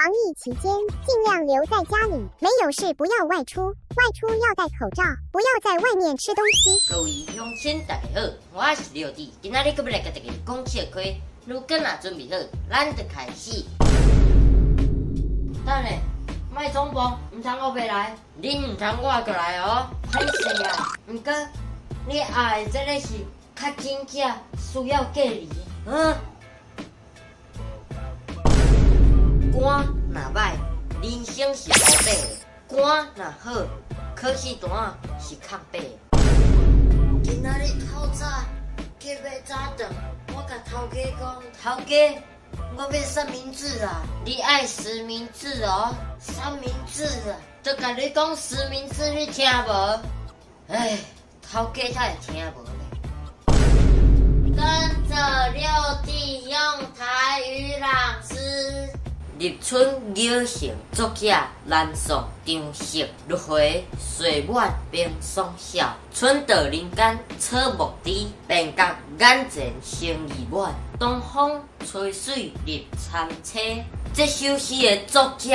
防疫期間，盡量留在家裡，沒有事不要外出，外出要戴口罩，不要在外面吃東西。各位鄉親大家好，我是六弟，今仔日閣欲來共大家講笑話，如果若準備好，咱就開始。等下，莫衝動，毋通烏白來，恁毋通我閣來哦，歹勢啊！毋過你愛的這个是較真正需要隔離，嗯。肝若歹，人生是烏白的；肝若好，考試單是空白的。今仔日透早去買早頓，我共頭家講，頭家，我欲三明治啊！你愛實名制哦，三明治啊！都共你講實名制，你聽無？唉，頭家才會聽無咧。跟著六弟用台語朗詩。立春鳥成，作者南宋張適。落花歲滿冰霜消，春到人間草木知，便覺眼前生意滿。東風吹水入蠶車。這首詩的作者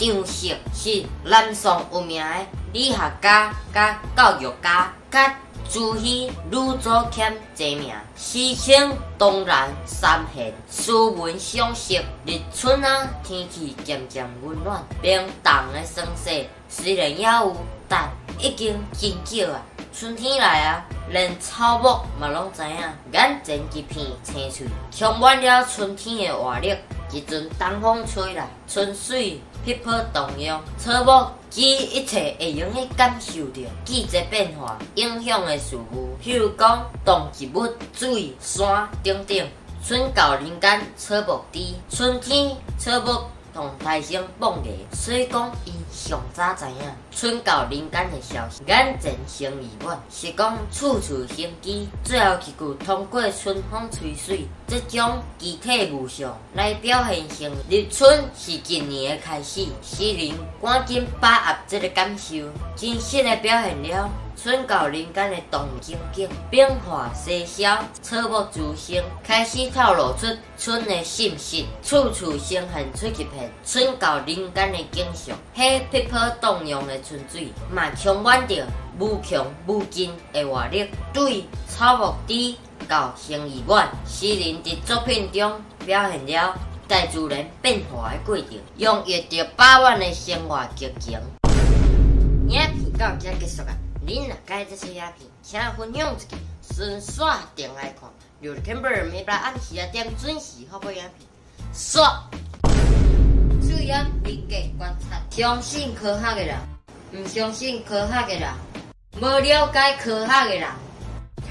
張適是南宋有名的理學家佮教育家，佮朱熹、呂祖謙齊名，史稱東南三賢，斯文相惜。立春啊，天氣漸漸溫暖，冰凍的霜雪雖然猶有，但已經真少啊。春天來啊，連草木嘛攏知影，眼前一片青翠，充滿了春天的活力。一陣東風吹來，春水碧波蕩漾，草木及一切會用得感受著季節變化影響的事物，譬如講動植物、水、山等等。春到人間草木知，春天草木同大聲放芽，所以講𪜶上早知影春到人間的消息，眼前生意滿，是講處處生機。最後一句通過春風吹水這種具體物象來表現成立春是一年的開始，詩人趕緊把握這个感受，真實的表現了春到人間的動人情景，變化西消，草木滋生，開始透露出春的信息，處處呈現出一片春到人間的景象。彼碧波蕩漾的春水，嘛充滿著無窮無盡的活力。對草木知到生意滿，詩人佇作品中表現了大自然變化的過程，洋溢著飽滿的生活激情。影片到遮結束啊！恁若佮意這出影片，請分享出去，順紲轉來看。六日每晡暗時仔點準時發布影片。煞。注意人格觀察，相信科學的人，毋相信科學的人，無了解科學的人，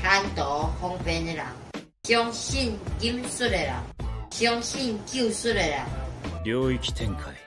貪圖方便的人，相信金術的人，相信咒術的人。領域展開。